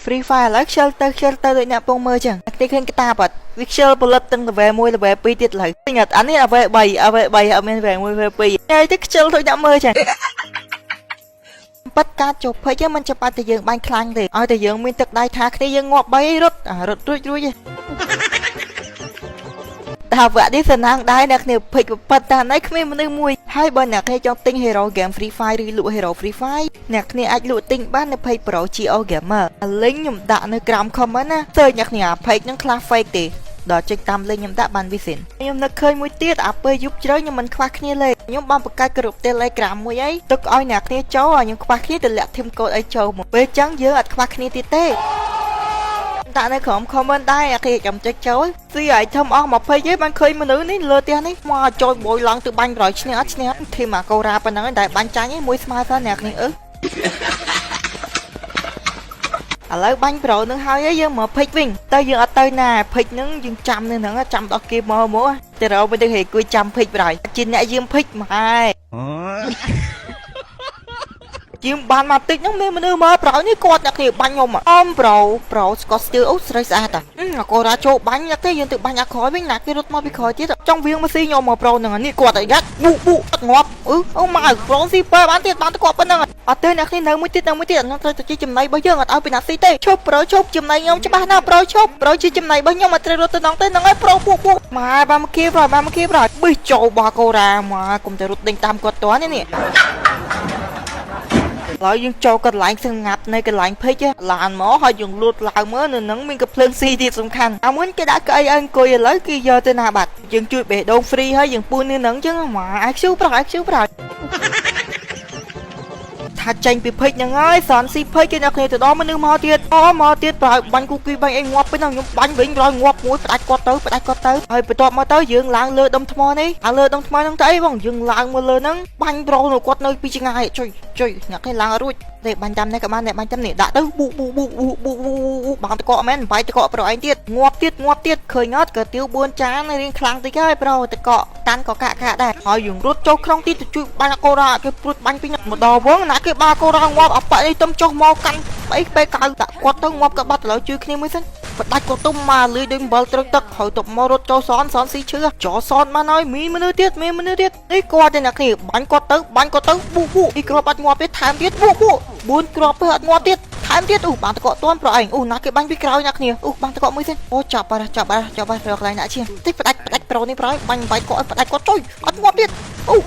Free Fire ឥឡូវខ្ជិលទៅខ្ជិលទៅដូចអ្នកពងមើលចឹងអ្នកឃើញកតាបាត់វាខ្ជិលផលិតទាំង level 1 level 2ទៀតឡើយទិញអត់អានេះ level 3 level 3អត់មាន level 1 level 2ហើយទៅខ្ជិលដូចអ្នកមើលចឹងប៉ាត់ការជប់ភ័យមិនចាំបាច់តែយើងបាញ់ខ្លាំងទេឲ្យតែយើងមានទឹកដៃថាគ្នាយើងងាប់3រត់អារត់រួចរួចទេតាវគ្គនេះសំណាងដែរអ្នកគ្នាភិចប៉ិតតាណៃគ្មានមនុស្សមួយហើយបើអ្នកគ្នាចង់ទិញ Hero Game Free Fire ឬលក់ Hero Free Fire អ្នកគ្នាអាចលក់ទិញបាននៅ page Pro GO Gamer link ខ្ញុំដាក់នៅក្រោម comment ណាទៅអ្នកគ្នាអា page ហ្នឹងខ្លះ fake ទេដល់ចុចតាម link ខ្ញុំដាក់បានវិសិនខ្ញុំនឹកឃើញមួយទៀតអាពេលយប់ជ្រៅខ្ញុំមិនខ្វះគ្នាលេខ្ញុំបានបង្កើតក្រុម Telegram មួយអីទុកឲ្យអ្នកគ្នាចូលឲ្យខ្ញុំខ្វះគ្នាទៅលាក់ team code ឲ្យចូលមកពេលចឹងយើងអត់ខ្វះគ្នាទៀតទេដាក់នៅក្រោម comment ដែរអាគេចាំចុចចូលស៊ី item អស់20ទេបានឃើញមនុស្សនេះលើផ្ទះនេះមកចូលបួយឡើងទៅបាញ់ប្រយឈ្នះអត់ឈ្នះធីមអាកូរ៉ាប៉ុណ្ណឹងតែបាញ់ចាញ់ឯងមួយស្មើសិនអ្នកគ្នាអឺឥឡូវបាញ់ប្រូនឹងហើយយើងមកភិចវិញទៅយើងអត់ទៅណាភិចនឹងយើងចាំនៅហ្នឹងចាំដល់គេមកមកទៅរកទៅហេគួយចាំភិចប្រយជាអ្នកយាមភិចមកហើយជាងបានមកតិចហ្នឹងមានមនុស្សមកប្រោនេះគាត់អ្នកគ្នាបាញ់ខ្ញុំអមប្រូប្រូស្កតស្ទីលអូស្រីស្អាតអាកូរ៉ាចូលបាញ់អ្នកទេយើងទៅបាញ់អាក្រោយវិញណាគេរត់មកពីក្រោយទៀតចង់វៀងមកស៊ីខ្ញុំមកប្រូហ្នឹងនេះគាត់អីយ៉ាត់ប៊ូប៊ូអត់ងាប់អឺអូម៉ៅប្រូស៊ីបើបានទៀតបានទៅគាត់ប៉ុណ្ណឹងអត់ទេអ្នកគ្នានៅមួយទៀតនៅមួយទៀតហ្នឹងត្រូវទៅជាចំណៃរបស់យើងអត់ឲ្យពីណាស៊ីទេឈប់ប្រូឈប់ចំណៃខ្ញុំច្បាស់ណាស់ប្រូឈប់ប្រូជាចំណៃរបស់ខ្ញុំអត់ត្រូវរត់ទៅនងទេហ្នឹងហើយប្រូពូពូម៉ែបានមកគៀប្រូបានមកគៀប្រូប៊ីចូលបោះកូរ៉ាមកកុំតែរត់ដេញតាមគាត់តនេះនេះឡើយយើងចូលកន្លែងស្ងាត់នៅកន្លែងភិចឡានមកហើយយើងលួតឡើងមើលនៅនឹងមានកំភ្លើងស៊ីទៀតសំខាន់អាមុនគេដាក់កៅអីឲ្យអង្គុយឥឡូវគេយកទៅណាបាត់យើងជួយបេះដូង free ហើយយើងពូននៅនឹងចឹងមក IQ ប្រោ IQ ប្រោថាចេញពីភិចហ្នឹងហើយសនស៊ីភិចគេអ្នកគ្នាទៅដល់មនុស្សមកទៀតអូមកទៀតប្រហែលបាញ់គូគីបាញ់អីងាប់ពេញហ្នឹងខ្ញុំបាញ់វិញប្រហែលងាប់មួយផ្ដាច់គាត់ទៅផ្ដាច់គាត់ទៅហើយបន្ទាប់មកទៅយើងឡើងលើដុំថ្មនេះឡើងលើដុំថ្មហ្នឹងទៅអីបងយើងឡើងមកលើហ្នឹងបាញ់ប្រូនោះគាត់នៅពីឆ្ងាយចុយចុយអ្នកគេឡើងរួចទេបាញ់តាមនេះក៏បានដែរបាញ់តាមនេះដាក់ទៅប៊ូប៊ូប៊ូប៊ូប៊ូប៊ូបាងតកកមែនបាយតកកប្រូឯងទៀតងាប់ទៀតងាប់ទៀតឃើញអត់ក៏ទៀវ4ចានរៀងខ្លាំងតិចហើយប្រូតកកតាន់ក៏កាក់កាក់ដែរហើយយើងរត់ចូលក្នុងទីទៅជួយបាញ់កូរ៉ាគេព្រួតបាញ់ពីមកដល់វងណាគេបាកូរ៉ាងាប់អប៉នេះទំចុះមកកាន់អីពេលកៅដាក់គាត់ទៅងាប់ក៏បាត់ឥឡូវជួយគ្នាមួយសិនបដាច់ក៏ទុំមកលឺដូចអំបិលត្រូវទឹកហើយទុកមករត់ចូលសនសនស៊ីឈឺចោសនបានហើយមានមនុស្សទៀតមានមនុស្សទៀតនេះគាត់ទេអ្នកគ្នាបាញ់គាត់ទៅបាញ់គាត់ទៅប៊ូប៊ូអីគ្រាប់អត់ងាប់ទៀតថែមទៀតប៊ូប៊ូ4គ្រាប់ទៅអត់ងាប់ទៀតថែមទៀតអូបានតកតន់ប្រឯងអូណាគេបាញ់ពីក្រោយអ្នកគ្នាអូបានតកមួយសិនអូចាប់បាត់ចាប់បាត់ចាប់បាត់រកកន្លែងដាក់ឈាមតិចផ្ដាច់ផ្ដាច់ប្រូនេះប្រយបាញ់បាច់គាត់ផ្ដាច់គាត់ចុយអត់ងាប់ទៀតអូ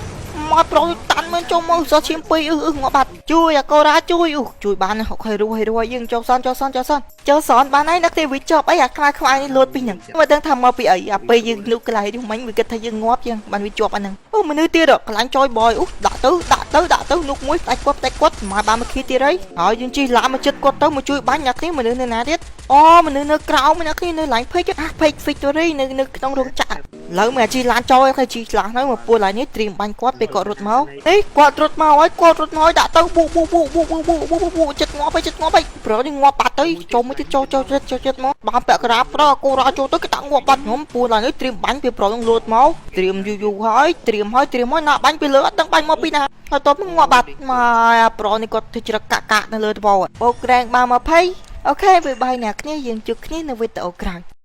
មកប្រូតាន់មែនចូលមកសោះឈាមពីរអឺអឺងាប់បាត់ជួយអាកូរ៉ាជួយអូជួយបានហុកឲ្យរស់ឲ្យរស់យើងចូលសនចូលសនចូលសនចូលសនបានហើយនឹកទេវាជាប់អីអាខ្មៅខ្មៅនេះលួតពីហ្នឹងមកដឹងថាមកពីអីអាពេលយើងនុកកន្លែងនេះមិញវាគិតថាយើងងាប់ជាងបានវាជាប់អាហ្នឹងអូមនុស្សទៀតកន្លែងចយបយអូដាក់ទៅដាក់ទៅដាក់ទៅនុកមួយផ្ដាច់គាត់ផ្ដាច់គាត់មកបានមកឃីទៀតហើយហើយយើងជិះឡានមកចិត្តគាត់ទៅមកជួយបាញ់អ្នកនេះមនុស្សនៅណាទៀតអូមនុស្សនៅក្រោមអ្នកនេះនៅឡើងពេកអាពេក Victory នៅនៅក្នុងរោងចក្រឡើយមកជីឡានចូលឲ្យជីឡានហើយមកពួរឡើយនេះត្រៀមបាញ់គាត់ពេលគាត់រត់មកអេគាត់រត់មកហើយគាត់រត់មកហើយដាក់ទៅប៊ូប៊ូប៊ូប៊ូប៊ូប៊ូប៊ូប៊ូចិត្តងាប់ហើយចិត្តងាប់ហើយប្រូនេះងាប់បាត់ទៅចូលមួយទៀតចូលចូលចិត្តចូលចិត្តមកបានពាក់ក្រាបប្រូកូរ៉ាចូលទៅគេដាក់ងាប់បាត់ខ្ញុំពួរឡើយនេះត្រៀមបាញ់ពេលប្រូនឹងលួតមកត្រៀមយូរយូរហើយត្រៀមហើយត្រៀមហើយណាបាញ់ពីលើអត់ដឹងបាញ់មកពីណាហើយតបងាប់បាត់មកប្រូនេះគាត់ធ្វើជ្រឹកកាក់កាក់នៅលើត្បូងបូកក្រែងបាន20អូខេបាយបាយអ្នកគ្នាយើងជួបគ្នានៅវីដេអូក្រោយ។